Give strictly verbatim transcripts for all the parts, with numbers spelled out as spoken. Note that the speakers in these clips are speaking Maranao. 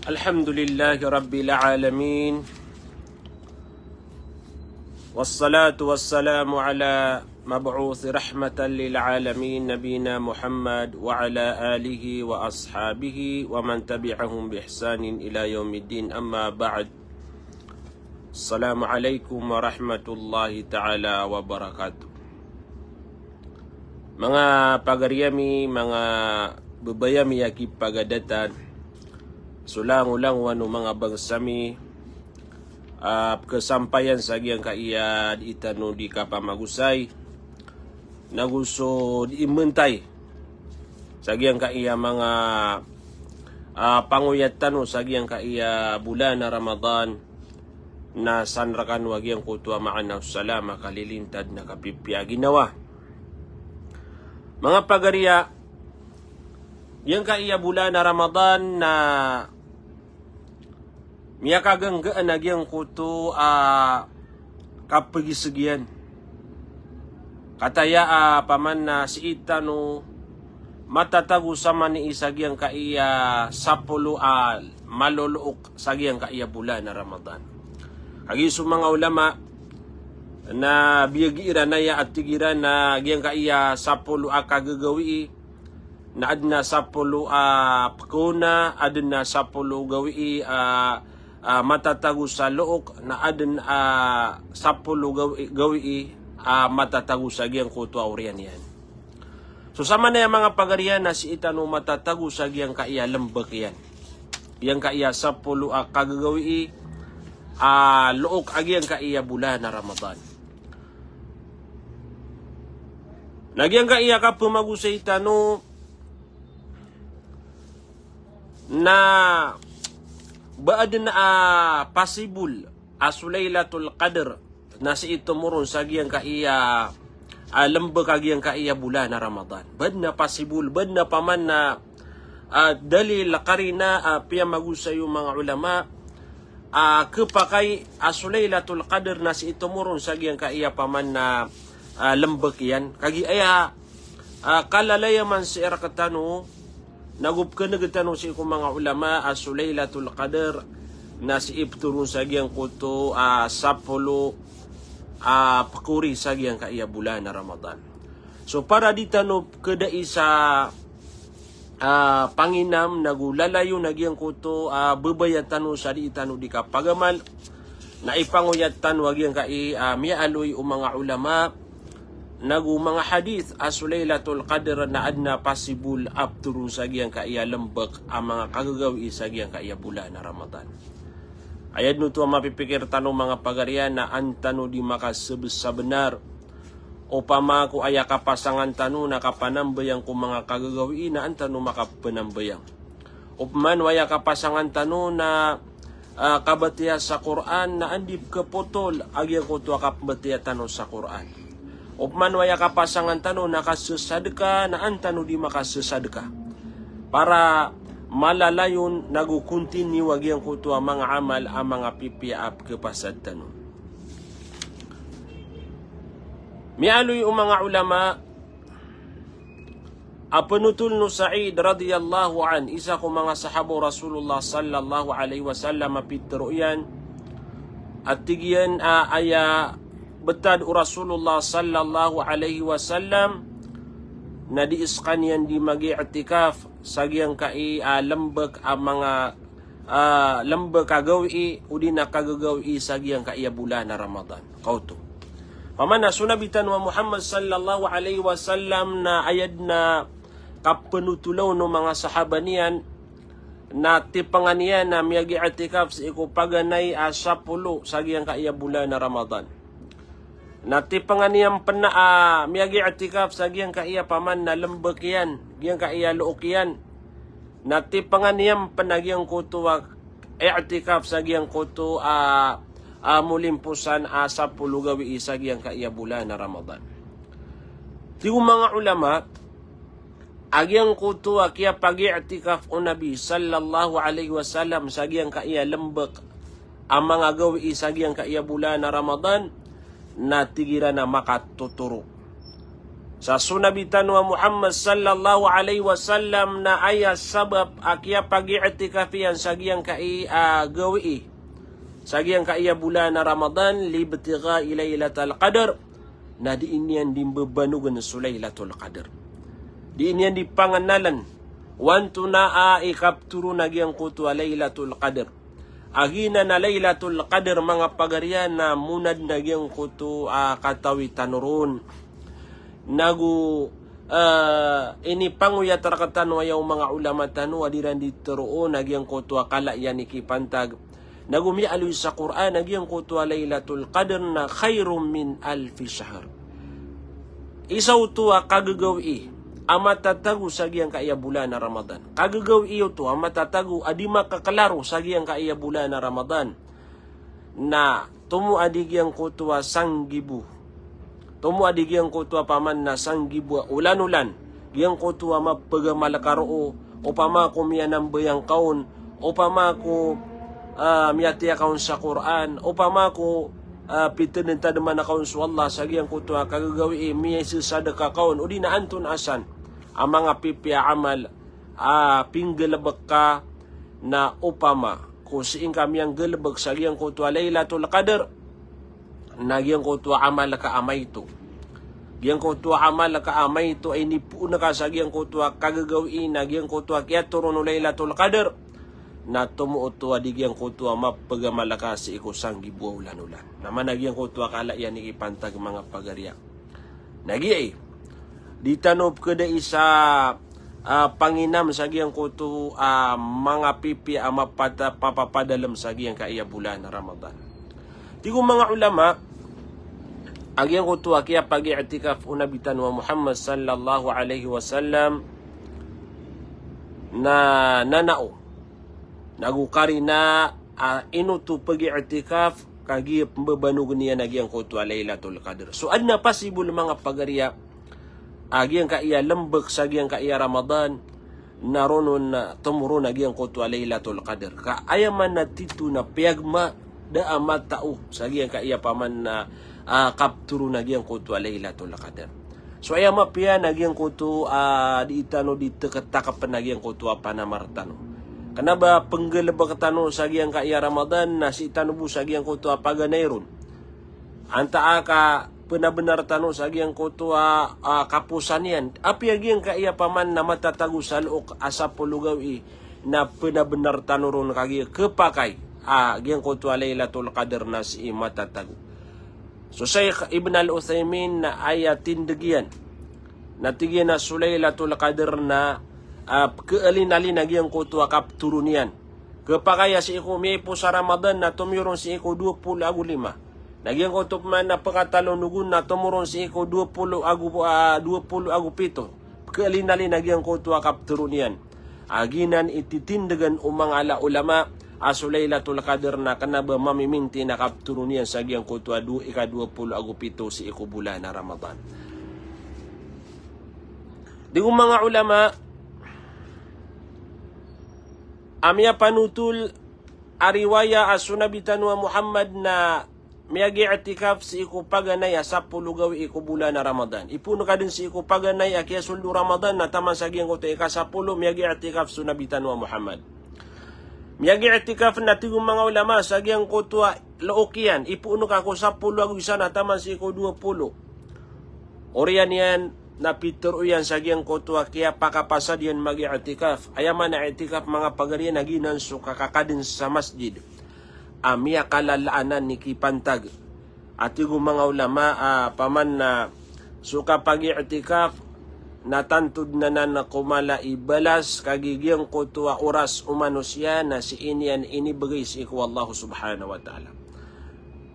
الحمد لله رب العالمين. والصلاة والسلام على مبعوث رحمة للعالمين نبينا محمد وعلى آله وأصحابه ومن تبعهم بإحسان إلى يوم الدين. أما بعد. Assalamu alaikum warahmatullahi ta'ala wabarakatuh. Manga pagari ami, manga babay ami a kipagadatan, so langolangowan o manga bangsa mi, ah, pkhasampayan sa giyangkaya di tano di kapamagosay, nago so di imantay sa giyangkaya manga, ah, pangoyat tano sa giyangkaya bolan a Ramadan, na san rkano a giyangkoto a maana o salam a kalilintad na kapipiya a ginawa. Manga pagari a, giyangkaya bolan a Ramadan na miyakaganggaan a giyangkoto a kapagiseg iyan. Kataya a paman na sii tano matatago sa mani sa giyangkaya sapolo a malolook sa giyangkaya bolan a Ramadan. Kagiya so manga ulama na biyagi iran aya a tig iran a giyangkaya sapolo a kagagawii na adn a sapolo a pkaona, adn a sapolo gawii a, a matatago sa look, na adn a sapolo gawii, gawii a matatago sa giyangkoto a oriyan iyan. So samanaya manga pagari a na sii tano matatago sa giyangkaya lmbk iyan, giyangkaya sapolo a kagagawii a look a giyangkaya bolan a Ramadan. Na giyangkaya kapamagosay tano na ba adn a possible a so Lailatul Qadr na sii tomoron sa giyangkaya, ah, lmbk a giyangkaya bolan a Ramadan. Ba adn a possible, ba adn a paman na, ah, dalil, karina, ah, piyamagosay o manga ulama, ah, khapakay a so Lailatul Qadr na sii tomoron sa giyangkaya paman na, ah, lmbk iyan. Kagiya aya, ah, kalalayaman sii rktano, nago pkhaneg tano sii ko manga ulama a so Lailatul Qadr na sii ptoron sa giyangkoto a sapolo a pkori sa giyangkaya bolan a Ramadan. So para di tano pkhadai sa, ah, panginam nago lalayon a giyangkoto a babaya tano sa di tano di kapagamal, na ipangoyat tano a giyangkai a miyaaloy o manga ulama nago manga hadith a so Lailatul Qadr na adn a possible a ptoron sa giyangkaya lmbk a manga kagagawii sa giyangkaya bolan a Ramadan. Aya dn oto a mapipikir tano manga pagari a na an tano di makasabsabnar. Opama ko aya kapasangan tano na kapanambayang ko manga kagagawii na an tano makapanambayang. Opama no aya kapasangan tano na, ah, kabatiya sa Qur'an na an di pkhapotol a giyangkoto a kabatiya tano sa Qur'an. Opama no aya kapasangan tano na kasasadka na an tano di makasasadka. Para malalayon nago continue a giyangkoto a manga amal a manga pipiya a pkhapasad tano. Miyaaloy o manga ulama a pnothol o Sa'id radiyallahu anhu, isa ko manga sahaba o Rasulullah sallallahu alaihi wasallam a pitharo iyan, a tig iyan a aya btad o Rasulullah sallallahu alaihi wasallam na di skaniyan di mag-i'tikaf sa giyangkai a lmbk a manga ah, lmbk a gawii, odi na kagagawii sa giyangkaya bolan a Ramadan. Kaoto. Pamana so Nabi tano a Muhammad sallallahu alaihi wasallam na aya dn a kapnothol o manga sahaba niyan, na tipangan iyan a miyag-i'tikaf sii ko paganay a sapolo sa giyangkaya bolan a Ramadan. Na tipangan iyan pn a, ah, miyag-i'tikaf sa giyangkaya paman na lmbk iyan, giyangkaya look iyan. Na tipangan iyan pn a giyangkoto a i'tikaf sa giyangkoto a, ah, molimposan a sapolo gawii sa giyangkaya bolan a Ramadan. Tig o manga ulama, a giyangkoto a kiyapag-i'tikaf o Nabi sallallahu alaihi wasallam sa giyangkaya lmbk a manga gawii sa giyangkaya bolan a Ramadan, na tig iran a makatotoro. Sa so Nabi tano a Muhammad sallallahu alaihi wasallam na aya sabap a kiyapag-i'tikaf iyan sa giyangkai a gawii, sa giyangkai a bolan a Ramadan, libtigha'i lailatal qadr, na dii niyan di mbabanogen so Lailatul Qadr. Dii niyan di pangenalan o antonaa i kaptoro na giyangkoto a Lailatul Qadr. A giyanan a Lailatul Qadr, manga pagariya, na monad na giyangkoto a katawi tano ron. Nago, eh, inipangoyat rektano aya o manga ulama tano a di iran di teroon a giyangkoto a kala iyan i kipantag. Nago miyaaloy sa Qur'an a giyangkoto a Lailatul Qadr na khairum min alfi shahr. Isa oto a kagagawii a matatago sa giyangkai a bolan a Ramadan. Kagagawii oto a matatago a di makakelaro sa giyangkai a bolan a Ramadan. Na tomo a di giyangkoto a sanggibo. Tomo a di giyangkoto a paman na sanggibo a olan-olan. Giyangkoto a mapagamal ka roo, opama ko miyanambayang ka on, opama ko, ah, miyatiya ka on sa Qur'an, opama ko, ah, pitedentademana ka on so Allah sa giyangkoto a kagagawii, miyasesadeka ka on, odi na antonaa san a manga pipiya a amal a pinggalebek ka, na opama ko sii ngka miyanggalebek sa giyangkoto a Lailatul Qadr, na giyangkoto a amal ka a maito. Giyangkoto a amal ka a maito a inipoon ka sa giyangkoto a kagagawii na giyangkoto a kiyatoron o Lailatul Qadr, na tomo oto a di giyangkoto a mapagamal ka sii ko sanggibo a olan-olan. Na mana giyangkoto a kala iyan i kipantag, manga pagariya. Na giya i, di tano pekadai sa, ah, panginam sa giyangkoto a manga pipiya a mapata-, papapadalem sa giyangkai a bolan a Ramadan. Tig o manga ulama, a giyangkoto a kiyapag-i'tikaf o Nabi tano a Muhammad sallallahu alaihi wasallam na nanao. Nago karina a inoto pag-i'tikaf kagiya pembabanogen iyan a giyangkoto a Lailatul Qadr. So aden a possible, manga pagariya, a giyangkai a lembek sa giyangkai a Ramadan, na ron on, ah, tomo ron a giyangkoto a Lailatul Qadr. Ka aya man a tito na piyagmada a matao sa giyangkai a paman na, ah, kaptoro na giyangkoto a Lailatul Qadr. So aya mapiya na giyangkoto a di tano di teketakepen a giyangkoto a panamar tano. Kena ba penggalebek tano sa giyangkai a Ramadan na sii tano bo sa giyangkoto a paganay ron. Antaa ka penabenar tano sa giyangkoto a, a kaposan iyan. Apiya giyangkai a paman na matatago sa look a sapolo gawii na penabenar tano ron kagiya kepakay a giyangkoto a Lailatul Qadr na sii matatago. So Shaykh Ibn Al-Uthaymin na aya tindeg iyan na tig iyan a so Lailatul Qadr na, ah, kealin-alin a giyangkoto a kaptoro niyan. Kepakay a sii ko miyaipo sa Ramadan na tomiyoron sii ko dowa polo ago lima. Na giyangkoto pman na pekatalo nogon na tomoron sii ko dowa polo ago, ah, dowa polo ago pito. Kealin-alin a giyangkoto a kaptoro niyan. A giyanan i titindegen o manga ala ulama a so Lailatul Qadr na kena ba mamiminti na kaptoro niyan sa giyangkoto a do-, ika dowa polo ago pito sii ko bolan a Ramadan. Tig o manga ulama a miyapanotol a riwaya a so Nabi tano a Muhammad na miyag-i'tikaf sii ko paganay a sapolo gawii ko bolan a Ramadan. Ipoon ka den sii ko paganay a kiyasold o Ramadan na taman sa giyangkoto a ika sapolo, miyag-i'tikaf so Nabi tano a Muhammad. Miyag-i'tikaf na tig o manga ulama sa giyangkoto a look iyan, ipoon ka ko sapolo ago isa na taman sii ko dowa polo. Oriyan iyan na pitero iyan sa giyangkoto a kiyapakapasad iyan mag-i'tikaf. Aya maana i'tikaf, manga pagari, na giyanan so kakakaden sa masjid a miyakalalaan anan i kipantag. A tig o manga ulama a paman na so kapag-i'tikaf na tanto den anan ko mala i balas kagiya giyangkoto a oras o manosiya na sii niyan inibegay sii ko Allah subhanahu wa ta'ala.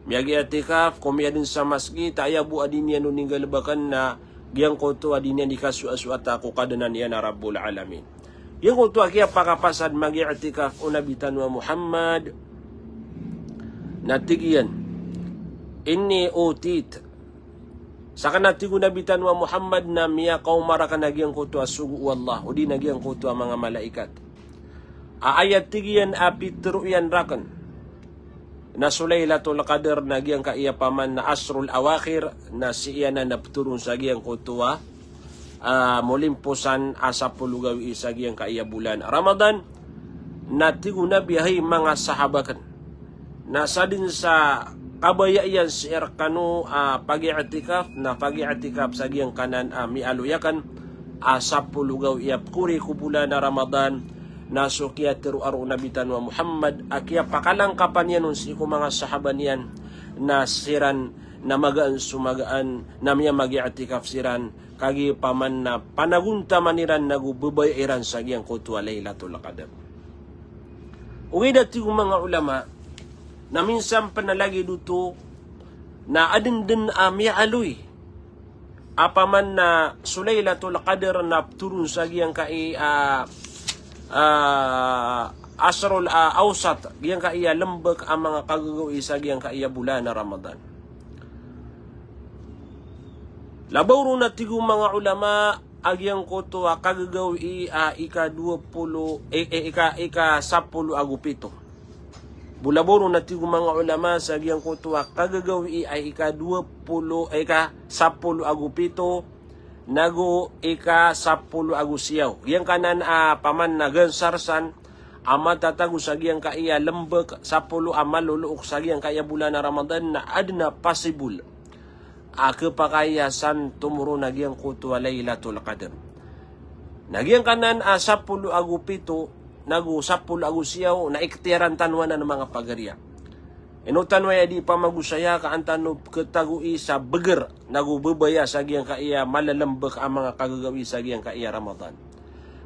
Miyag-i'tikaf, komiya den sa masgit, aya bo a di niyan on inggalebeken na giyangkoto a di niyan di kasoasoata ko Kadnan iyan a Rabbul Alamin. Giyangkoto a kiyapakapasad mag-i'tikaf o Nabi tano a Muhammad na tig iyan, "Inni utit." Saken a tig o Nabi tano a Muhammad na miyakaoma raken a giyangkoto a sogo o Allah, odi na giyangkoto a manga malaikat. A aya tig iyan a pitero iyan raken na so Lailatul Qadr na giyangkaya paman na ashrul awakhir na sii anan a petoron sa giyangkoto a ah, molimposan a sapolo gawii sa giyangkaya bolan Ramadan. Na tig o Nabi, hay manga sahaba akn, na sadn sa kabaya iyan sii rkano a pag-i'tikaf, na pag-i'tikaf sa giyangkanan a miyaaloy akn a sapolo gawii a pkori ko bolan a Ramadan, na so kiyatharo o Nabi tano a Muhammad a kiyapakalangkapan iyan on sii ko manga sahaba niyan, na siran na magaan so magaan, na miyamag-i'tikaf siran, kagiya paman na panagontaman iran nago babaya iran sa giyangkoto a Laylatul Qadr. Ogaid a tig o manga ulama, na minsan pn a lagid oto, na adn dn a miyaaloy a paman na so Laylatul Qadr na ptoron sa giyangkai a, ah, ashrul, ah, awsat, giyangkai a lmbk a manga kagagawii sa giyangkai a bolan a Ramadan. Labaw ron a tig o manga ulama a giyangkoto a kagagawii a ika dowa polo, eh, eh, ika, ika sapolo ago pito. Bo labaw ron a tig o manga ulama sa giyangkoto a kagagawii a ika dowa polo, eh, ika sapolo ago pito, nago ika sapolo ago siyaw. Giyangkanan a paman na gansar san a matatago sa giyangkai a lmbk, sapolo a malolook sa giyangkai a bolan a Ramadan, na adn a possible a khapakay a san tomoron a giyangkoto a Laylatul Qadr. Na giyangkanan a sapolo ago pito, nago sapolo ago siyaw, na iktiyaran tano anan a manga pagariya. Ino tano aya di pamagosaya ka an tano pkhatagoi sa bgr, nago babaya sa giyangkai a malalmbk a manga kagagawii sa giyangkai a Ramadan.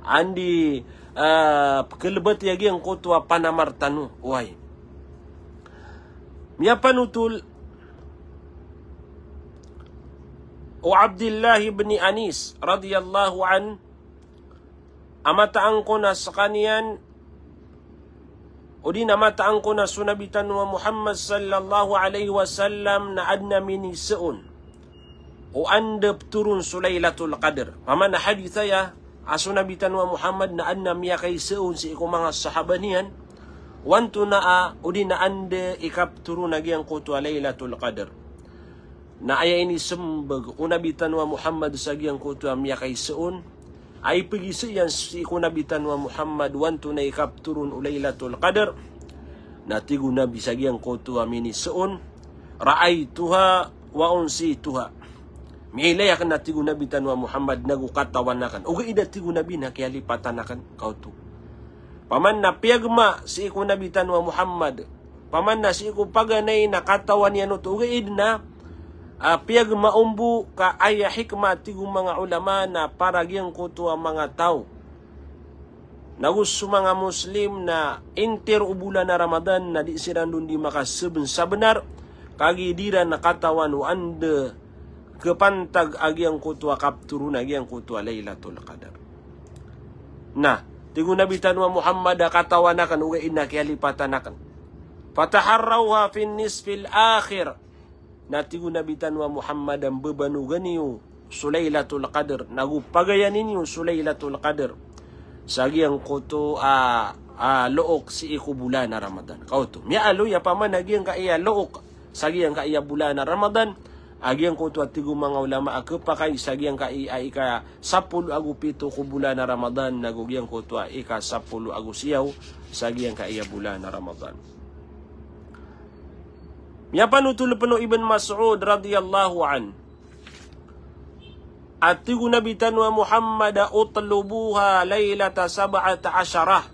Andi, ah, pkhalbati a giyangkoto a panamar tano, oway. Miyapanotol o Abdillah ibn Anis radiyallahu anhu, a mataan ko na skaniyan, odi na mataan ko na so Nabi tano a Muhammad sallallahu alaihi wasallam na adn a minisoon o anda ptoron so Laylatul Qadr. Paman a hadith aya, a so Nabi tano a Muhammad na adn a miyakaisoon sii ko manga sahaba niyan, o antonaa, odi na anda i kaptoron a giyangkoto a Laylatul Qadr. Na aya inismbag o Nabi tano a Muhammad sa giyangkoto a miyakaisoon, a ipgiza iyan sii ko Nabi tano a Muhammad o antonaa i kaptoron o Laylatul Qadr. Na tig o Nabi sa giyangkoto a minisoon, "Ra'aituha wa unsituha." Miyailay akn a tig o Nabi tano a Muhammad nago katawan akn. Ogaid a tig o Nabi na kiyalipatan akn, kaoto. Paman na piyagma sii ko Nabi tano a Muhammad, paman na sii ko paganay na katawan iyan oto, ogaid na, ah, piyagma on bo ka aya hikmah a tig o manga ulama na para giyangkoto a manga taw nago so manga Muslim na intiro o bolan a Ramadan na di siran don di makasbn sa bnar, kagiya di iran katawan o anda khapantag a giyangkoto a kaptoron a giyangkoto a Laylatul Qadr. Na tig o Nabi tano a Muhammad a katawan akn ogaid na kiyalipatan akn. "Fataharrawha fin nisfil akhir." Na tig o Nabi tano a Muhammad a mbabanogan iyo so Laylatul Qadr, nago pagayanin iyo so Laylatul Qadr sa giyangkoto a, a look sii ko bolan a Ramadan. Kaoto. Miyaaloy a paman a giyangkaya look sa giyangkaya bolan a Ramadan, a giyangkoto a tig o manga ulama a khapakay sa giyangkaya ika sapolo ago pito ko bolan a Ramadan, nago giyangkoto a ika sapolo ago siyaw sa giyangkaya bolan a Ramadan. Miyapanotol pn o Ibn Mas'ud radiyallahu anhu a tig o Nabi tano a Muhammad a, "Utlubuha laylata sab'ata ashara."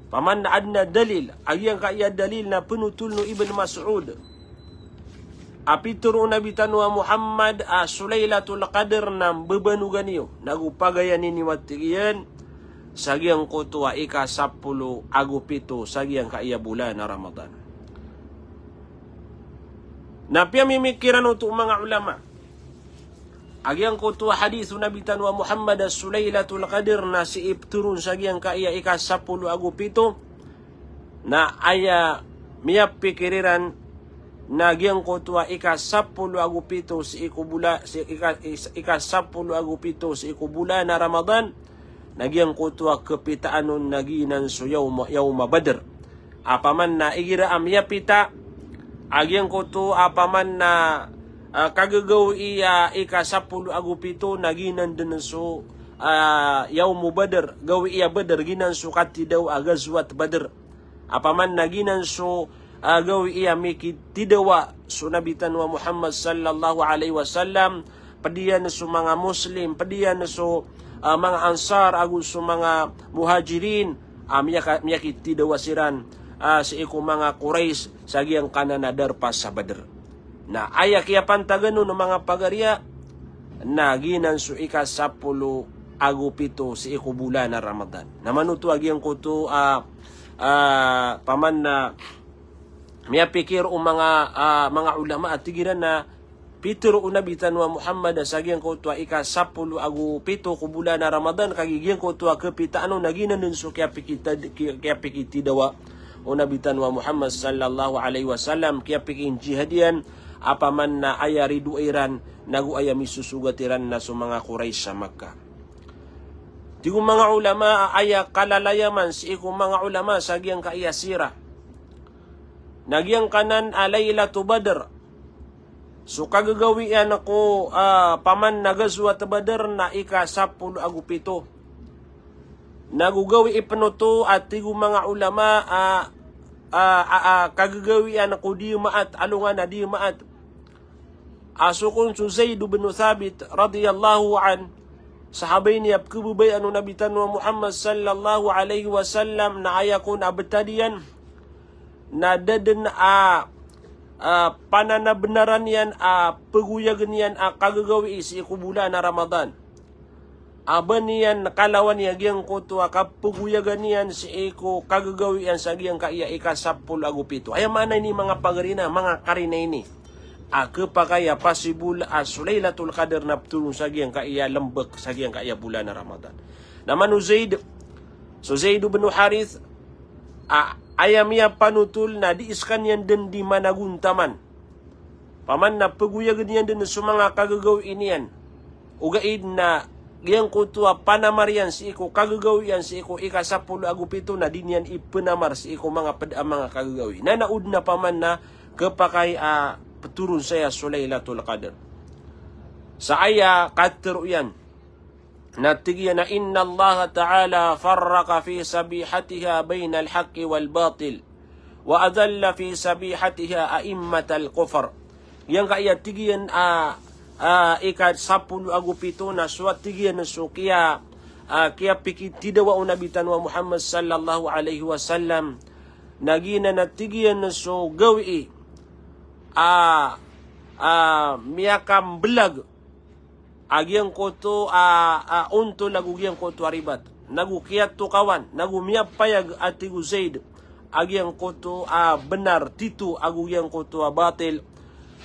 Paman na adn a dalil, a giyangkaya dalil na pnotol o Ibn Mas'ud a pitharo o Nabi tano a Muhammad a so Laylatul Qadr na mbabanogan iyo, nago pagayanin iyo a tig iyan, sa giyangkoto a ika sapolo ago pito sa giyangkaya bolan a Ramadan. Na piyamimikiran oto o manga ulama a giyangkoto a hadith o Nabi tano a Muhammad a so Laylatul Qadr na sii ptoron sa giyangkaya ika sapolo ago pito, na aya miyapikir iran na giyangkoto a ika sapolo ago pito sii ko bola-, sii ika, is-, ika sapolo ago pito sii ko bolan a Ramadan, na giyangkoto a kapitaan on na giyanan so yawma, yawma Badr. A paman na igira a miyapita a giyangkoto a paman na, ah, kagagawii a ika sapolo ago pito na giyanan den so, ah, Yawmu Badr, gawii a Badr, giyanan so katidawa a Ghazwat Badr. Apaman na giyanan so, ah, gawii a mikitidawa so Nabi tano a Muhammad sallallahu alaihi wasallam, ped iyan so manga Muslim, ped iyan so, ah, manga Ansar, ago so manga Muhajirin, ah, miyaka-, miyakitidawa siran, ah, sii ko manga Quraysh, sa giyangkanan a darpa sa Badr. Na aya kiyapantagan on o manga pagariya, na giyanan so ika sapolo ago pito sii ko bolan a Ramadan. Na manoto a giyangkoto, ah, ah, paman na miyapikir o manga, ah, manga ulama a tig iran na pitero o Nabi tano a Muhammad sa giyangkoto a ika sapolo ago pito ko bolan a Ramadan, kagiya giyangkoto a kapitaan on na giyanan den so kiyapikitad-, kiya-, kiyapikitidawa o Nabi tano a Muhammad sallallahu alaihi wasallam, kiyapikinjihad iyan, apaman na aya ridoay ran, nago aya misosogat iran na so manga Quraysh sa Makkah. Tig o manga ulama, aya kalalayaman sii ko manga ulama sa giyangkaya sira, na giyangkanan a Lailatu Badr, so kagagawian ko, ah, paman na Ghazwat Badr na ika sapolo ago pito. Nago gawii pen oto a tig o manga ulama a, a, a, a kagagawian ko di maat, alongan a di maat. A so kon so Zaid bin Thabit radiyallahu anhu, sahaba ini a pekababayaan o Nabi tano a Muhammad sallallahu alaihi wasallam, na aya kon a betad iyan na da den a, a, pananabenaran iyan a pegoyagen iyan a kagagawii sii ko bolan a Ramadan. A ba niyan kalawan iyan giyangkoto a kapegoyagan iyan sii ko kagagawii iyan sa giyangkaya ika sapolo ago pito. Aya maana ini manga pagari na, manga karina ini a kepakay a possible a so Lailatul Qadr na petoron sa giyangkaya lembek, sa giyangkaya bolan a Ramadan. Na mano Zaid, so Zaid bin Harith, a, aya miyapanotol na di sekaniyan den di managontaman. Paman na pegoyagen iyan den so manga kagagawii niyan. Ogaid na giyangkoto a panamar iyan sii ko kagagawii iyan sii ko ika sapolo ago pito na di niyan ipenamar sii ko manga ped a manga kagagawii. Na na o den a paman na kepakay a petoron saya so Lailatul Qadr. Sa aya katero iyan. Na tig iyan a, "Innallaha ta'ala farraqa fi sabihatiha bainal haqqi wal batil, wa adhalla fi sabihatiha a'immatal kufr." Giyangkaya tig iyan a, a, ika sapolo ago pito na so a tig iyan so kiya, a, kiyapikitidawa o Nabi tano a Muhammad sallallahu alaihi wasallam. Na giyanan a tig iyan so gawii a, a, miyakambelag a giyangkoto a, a, ontol ago giyangkoto a ribat. Nago kiyatokawan, nago miyapayag a tig o Zaid a giyangkoto a benar tito ago giyangkoto a batil.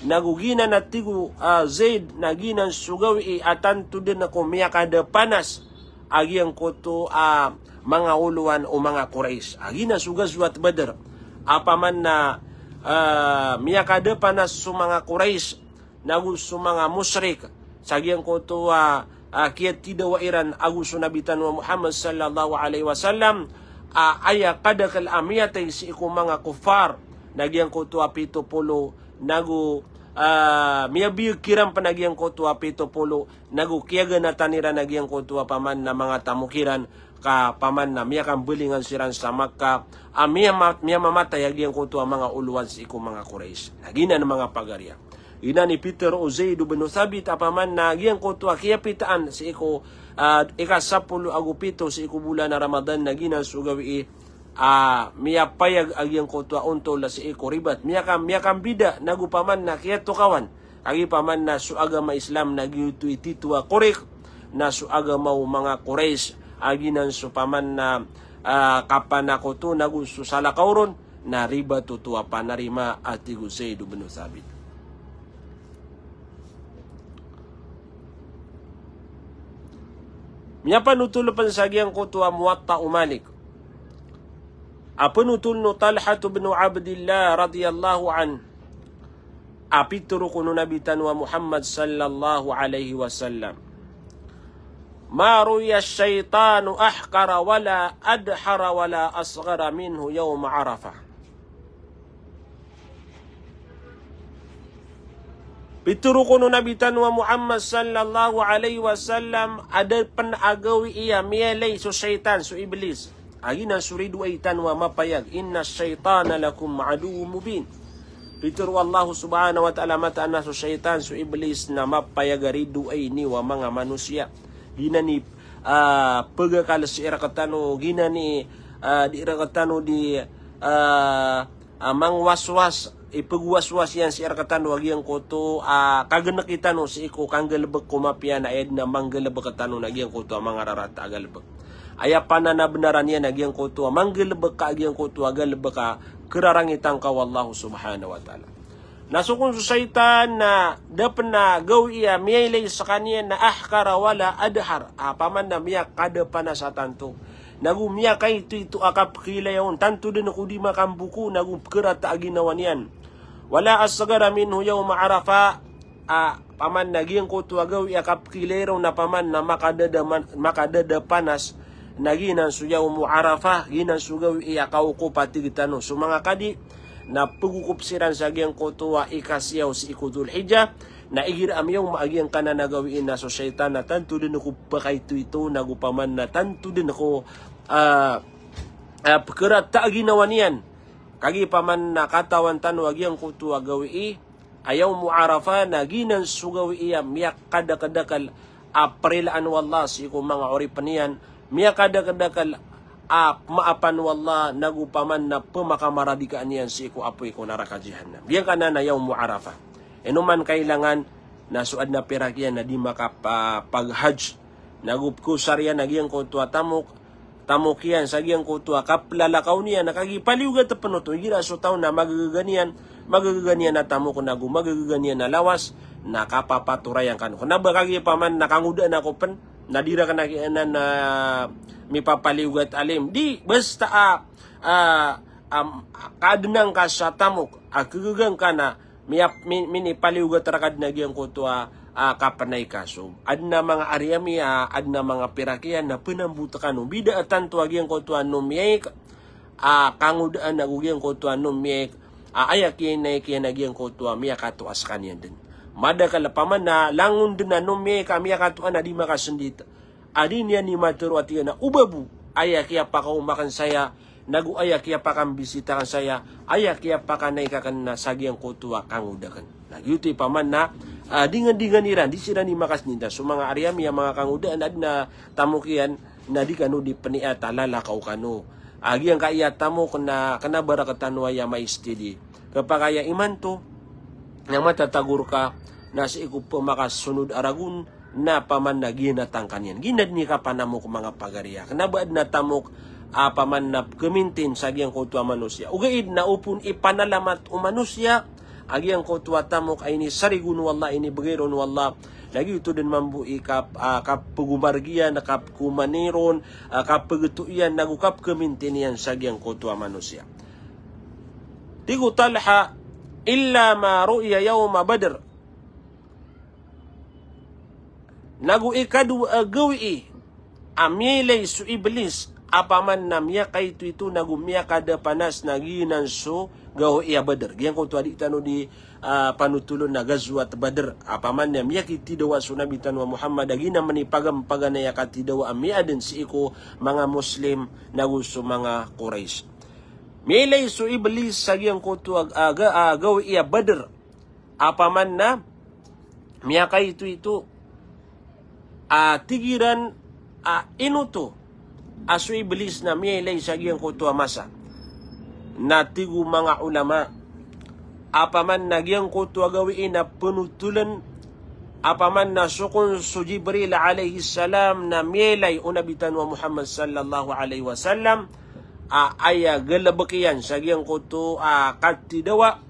Nago giyanan a tig o, a, Zaid, na giyanan so gawii a tanto den ko miyakadapanas a giyangkoto a manga olowan o manga Quraysh. A giyanan so Ghazwat Badr. Apaman na, a, miyakadapanas so manga Quraysh nago so manga mushrik sa giyangkoto a, a, kiyatidawa iran ago so Nabi tano a Muhammad sallallahu alaihi wasallam, a, aya kadakel a miyatay sii ko manga kuffar na giyangkoto a pito polo, nago, a, miyabiyag kiran pen a giyangkoto a pito polo, nago kiyaganatan iran a giyangkoto a paman na manga tamok iran, ka paman na miyakambelingan siran sa Makkah, a miyama-, miyamamatay a giyangkoto a manga olowan sii ko manga Quraysh. Na giyanan manga pagariya. Giyanan i pitero o Zaid bin Thabit a paman na giyangkoto a kiyapitaan sii ko, a, ika sapolo ago pito sii ko bolan a Ramadan na giyanan so gawii a miyapayag a giyangkoto a ontol a sii ko ribat. Miyaka-, miyakambida nago paman na kiyatokawan. Kagiya paman na so agama Islam na giyoto i tito a korek na so agama o manga Quraysh, a giyanan so paman na, a, kapanakoto nago so salakaw ron na ribat oto a panarima a tig o Zaid bin Thabit. Miyapanotol pen sa giyangkoto a Muwatta o Malik a penotol o Talha bin Abdillah radiyallahu anhu. A pitero kon o Nabi tano a Muhammad sallallahu alaihi wasallam, "Ma ru'iya ash-shaytanu ahqara wala adhara wala asghara minhu yawma Arafah." Pitharo kon o Nabi tano a Muhammad sallallahu alaihi wasallam, a da pen a gawii a miyailay so shaytan, so Iblis, a giyanan so ridoay tano a mapayag, "Inna shaytana lakum aduwwun mubin." Pitharo o Allah subhanahu wa ta'ala, mataan a so shaytan, so Iblis, na mapayag a ridoay niyo a manga manosiya. Giyanan i, ah, pegakal sii rektano, giyanan i, ah, di rektano di, ah, ah, mangwaswas, ipegwaswas iyan sii rektano a giyangkoto a kageneki tano sii ko kanggalebek ko mapiya, na aya den a manggalebek tano na giyangkoto a manga rarata a galebek. Aya pananabenaran iyan a giyangkoto a manggalebek ka a giyangkoto a galebek a kerarangitan ka o Allah subhanahu wa ta'ala. Na so kon so shaytan na da pen a gawii a miyailay sekaniyan na ahqara wala adhar. A paman na miyakadapanas a tanto, nago miyakaitoito a kapekhiilaya on, tanto den ko di makamboko, nago pekerata a ginawa niyan. Wala asghara minhu yawma Arafah. A paman na giyangkoto a gawii a kapekhiilaya ron na paman na makadada man-, makadadapanas, na giyanan so yawmu Arafah, giyanan so gawii a kaokop a tig tano so manga kadi, na pegokop siran sa giyangkoto a ikasiyaw sii ko Dhul Hijjah, na igira a miyawma a giyangkanan a gawii na so shaytan na tanto den ko pekaitoito, nago paman na tanto den ko, ah, ah, pekerata a ginawa niyan. Kagiya paman na katawan tano a giyangkoto a gawii a yawmu Arafah na giyanan so gawii a miyakadakedakel a perilaan o Allah sii ko manga oripen iyan, miyakadakedakel a pemaapan o Allah, nago paman na pemakamaradikaan iyan sii ko apoy ko naraka Jahannam. Giyangkanan a yawmu Arafah. Ino man kailangan na so aden a pirak iyan na di makapa-, paghajj, nago pekosar iyan a giyangkoto a tamok, tamok iyan sa giyangkoto a kaplalakaw niyan, na kagiya paliyogat pen oto, igira so taw na magagaga niyan, magagaga niyan a tamok nago magagaga niyan a lawas, na kapapatorayan kano. Kena ba kagiya paman na kangodaan ako pen, na di raken a giyanan a mipapaliyogat a limo. Di, basta a, a, am, kadenang ka sa tamok, a kegegang ka na, miyap-, mi-, minipaliyogat raka den a giyangkoto a, a, kapenay ka. So aden a manga ari ami a, aden a manga pirak iyan na penambotek kano. Bida a tanto a giyangkoto a nom miyaik a kangodaan ago giyangkoto a nom miyaik a aya kiyanaik iyan a giyangkoto a miyakatoas kaniyan den. Madakel paman na langon den a nom miyaik a miyakatoa na di makasendit a di niyan i matero a tig iyan a, "O babo, aya kiyapakaoma aken saya, nago aya kiyapakambisita aken saya, aya kiyapakanaik aken na sa giyangkoto a kangoda aken." Na giyoto i paman na, ah, dingandingan iran, di siran i makasendit. So manga ari ami a manga kangodaan, aden a tamok iyan na di kano di peniat a lalakaw kano. A giyangkaya tamok na kena ba rektano aya maistidi. Kepakay a imanto na matatago reka na sii ko pemakasonod a ragon na paman na ginatangkan iyan. Giyanan i kapanamok manga pagari a. Kena ba aden a tamok a paman na kemintin sa giyangkoto a manosiya. Ogaid na opon ipanalamat o manosiya a giyangkoto a tamok a inisarigon o Allah, inibegay ron o Allah. Na giyoto den mambo i kap-, a, kapegomargiyan, kapekomani ron, a, kapegetoiyan, nago kapekemintin iyan sa giyangkoto a manosiya. Tig o Talha, "Illa ma ru'iya yawma Badr." Nago ikadowa a gawii a miyailay so Iblis a paman na miyakaitoito nago miyakadapanas na giyanan so gawii a Badr. Giyangkoto a di tano di, ah, panotolon na Ghazwat Badr. A paman na miyakitidawa so Nabi tano a Muhammad a giyanan i pagampaganay a katidawa a miyaden sii ko manga Muslim nago so manga Quraysh. Miyailay so Iblis sa giyangkoto a, a, ga-, a, gawii a Badr. A paman na miyakaitoito a tig iran a ino oto a so Iblis na miyailay sa giyangkoto a masa. Na tig o manga ulama a paman na giyangkoto a gawii na penotolen a paman na so kon so Jibril alayhis salam na miyailay o Nabi tano a Muhammad sallallahu alayhi wasallam a aya galebek iyan sa giyangkoto a katidawa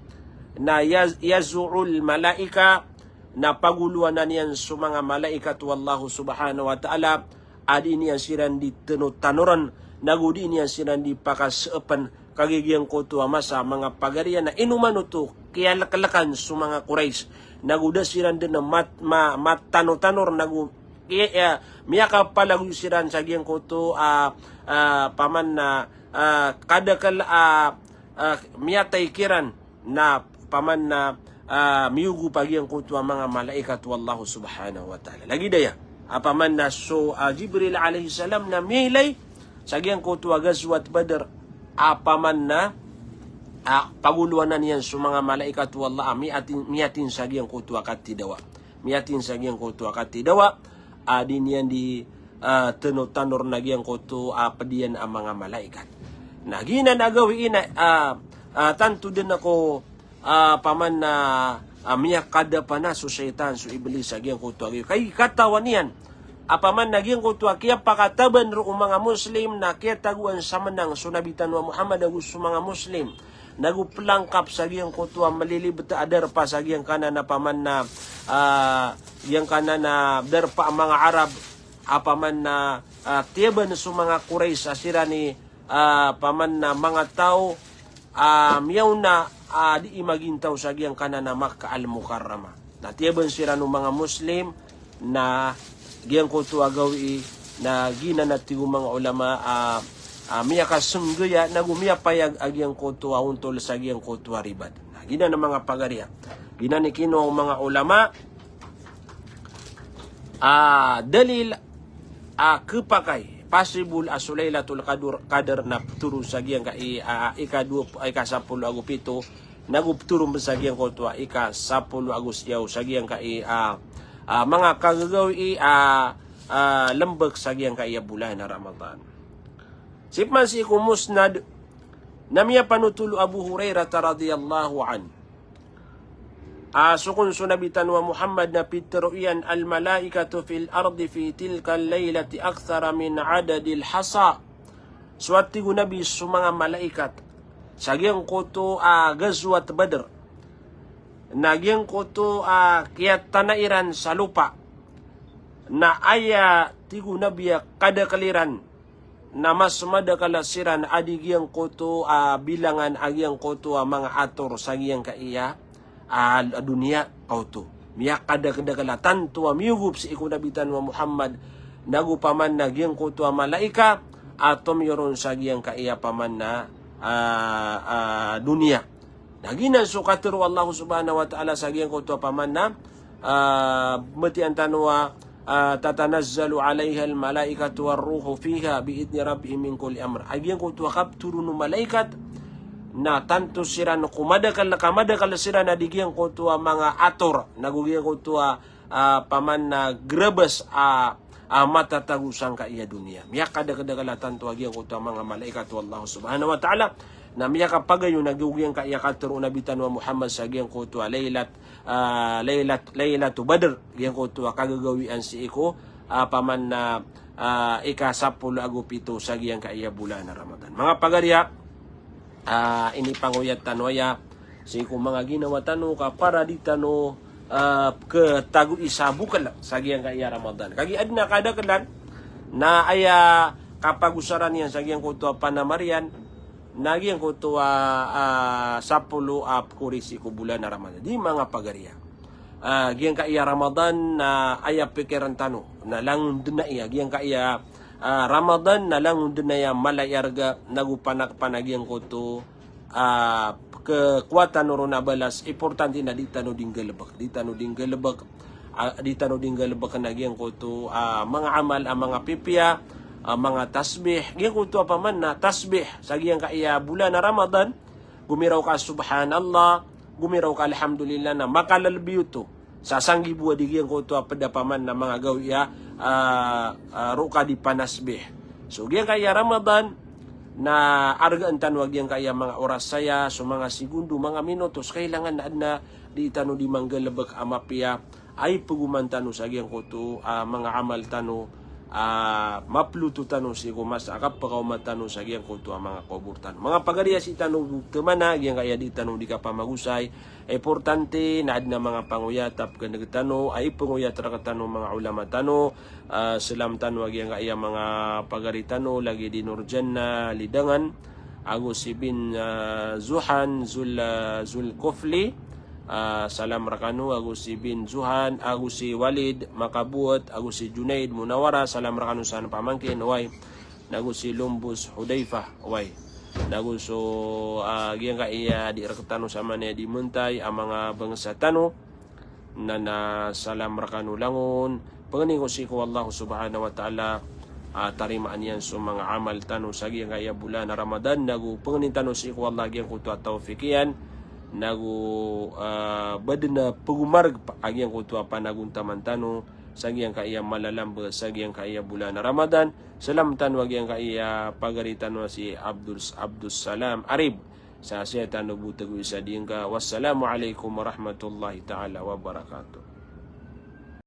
na yaz-, yaz'ul malaika, na pagolowanan iyan so manga malaikat o Allah subhanahu wa ta'ala a di niyan siran di tano-, tanoren, nago di niyan siran di pakaseepen, kagiya giyangkoto a masa manga pagari a na ino man oto kiyaleklekan so manga Quraysh, nago da siran den mat-, ma-, matano-tanor, nago iya, iya, miyakapalagoy siran sa giyangkoto a, a, paman na, a, kadakel a, a, miyatay kiran na paman na, ah, miyogop a giyangkoto a manga malaikat o Allah subhanahu wa ta'ala. Lagid aya a paman na so, ah, Jibril alayhis salam na miyailay sa giyangkoto a Ghazwat Badr a paman na, ah, pagolowanan iyan so manga malaikat o Allah a miyatin, miyatin sa giyangkoto a katidawa. Miyatin sa giyangkoto a katidawa a di niyan di, ah, tano-, tanor na giyangkoto a ped iyan a manga malaikat. Na giyanan a gawii na, ah, ah, tanto den ako, ah, paman na, ah, miyakadapana so shaytan, so Iblis a giyangkoto a gawii. Kay katawan iyan a paman na giyangkoto a kiyapakataban ron o manga Muslim na kiyatagoan sa menang so Nabi tano a Muhammad ago so manga Muslim. Nago pelangkap sa giyangkoto a melilibet a darpa sa giyangkanan a paman na, ah, giyangkanan a darpa a manga Arab a paman na, ah, tiyaban so manga Quraysh a siran i, ah, paman na manga taw a miyaona a di i magintaw sa giyangkanan a Makkah Al-Mukarramah. Na tiyaban siran o manga Muslim, na giyangkoto a gawii na giyanan a tig o manga ulama a, a miyakasenggaya nago miyapayag a giyangkoto a ontol sa giyangkoto a ribat. Na giyanan a manga pagariya. Giyanan i kinowa o manga ulama a dalil a kepakay, possible a so Lailatul Qadr, Qadr na pthoron sa giyangkai a ika dowa, ika sapolo ago pito, nago pthoron sa giyangkoto a ika sapolo ago siyaw sa giyangkai a, a manga kagagawii a, a lembek sa giyangkai a bolan a Ramadan. Sii pman sii ko Musnad na miyapanothol o Abu Hurairah radhiyallahu anhu a so kon so Nabi tano a Muhammad na pitharo iyan, "Al-malaikatu fil ardi fi tilkal lailati akthara min adadil hasa." So a tig o Nabi, so manga malaikat sa giyangkoto a Ghazwat Badr, na giyangkoto a kiyatana iran sa lopa, na aya tig o Nabi a kadakel iran na mas madakel siran a di giyangkoto a bilangan a giyangkoto a manga ator sa giyangkaiya a doniya a oto. Miyakadakedakel a tanto a miyogop sii ko Nabi tano a Muhammad, nago paman na giyangkoto a malaikat a tomiyoron sa giyangkaiya paman na, a, a doniya. Na giyanan so katharo o Allah subhanahu wa ta'ala sa giyangkoto a paman na, a, matiyan tano a, a, "Tatanazzalu alaihal malaikatu war ruhu fiha bi idni rabbihim min kulli amr." A giyangkoto a kapthoron o malaikat na tanto siran ko madakel, ka madakel siran a di giyangkoto a manga ator, nago giyangkoto a, a, paman na grabas a, a matatago sangkaiya doniya. Miyakadakedakel a tanto a giyangkoto a manga malaikat o Allah subhanahu wa ta'ala. Na miyakapagayon a giyangkaiya katharo o Nabi tano a Muhammad sa giyangkoto a Lailat, a, Lailat, Lailatu Badr. Giyangkoto a kagagawian sii ko, a, paman na, a, ika sapolo ago pito sa giyangkaiya bolan a Ramadan. Manga pagariya, a, inipangoyat tano aya sii ko manga ginawa tano ka para di tano, a, ketagoi sa bokel sa giyangkaiya Ramadan. Kagiya aden a kadakelan na aya kapagosaran iyan sa giyangkoto a panamar iyan na giyangkoto a, a, sapolo a pekori sii ko bolan a Ramadan. Di manga pagariya. A, giyangkaiya Ramadan na aya pikiran tano na langon den aya, giyangkaiya, a, Ramadan na langon den aya mala i arga, nago panakpan a giyangkoto, a, ke-, kowa tano ron a balas, importante na di tano di nggalebek, di tano di nggalebek, a, di tano di nggalebek na giyangkoto, a, manga amal a manga pipiya, a, manga tasbih, giyangkoto a paman na tasbih sa giyangkaiya bolan a Ramadan, gomiraw ka subhanallah, gomiraw ka alhamdulillah na makalelebi oto sa sanggibo a di giyangkoto a ped a paman na manga gawii a, a, a, roo ka di panasbih. So giyangkaiya Ramadan na argaan tano a giyangkaiya manga oras saya, so manga segundo, manga minutos, kailangan na aden a di tano di manggalebek a mapiya a ipegoman tano sa giyangkoto a manga amal tano, a maploto tano sii ko masa a kapekaoma tano sa giyangkoto a manga kobor tano. Manga pagariya, sii tano temana giyangkaiya di tano di kapamagosay. Importante na aden a manga pangoyat a pekeneg tano, a ipengoyat rektano manga ulama tano, a, selam tano a giyangkaiya manga pagari tano, lagid i Nurjanna Lidangan, ago si Bin, a, Zuhan Zul-, a, Zulkofli, a, salam rekano, ago si Bin Zuhan, ago si Walid Makabot, ago si Junaid Munawara, salam rekano san pamangkin, oway. Nago si Lombos Hudayfa, oway. nago so, ah, giyangkaya di rektano sa mani di mentay a manga bangsa tano. Na, na salam rekano langon. Pangnin ko sii ko Allah subhanahu wa ta'ala, ah, tarimaan iyan so manga amal tano sa giyangkaya bolan a Ramadan, nago pangnin tano sii ko Allah giyangkoto a tawfiq iyan, nago, ah, ba den a pegomareg pa, a giyangkoto a panagontaman tano sa giyangkaya malalamba sa giyangkaya bolan a Ramadan. Salam tano a giyangkaya pagari tano si Abdul, Abdus Salam Arib. Sa saya tano bo tagoi sa dingka. Wassalamu alaikum warahmatullahi ta'ala wabarakatuh.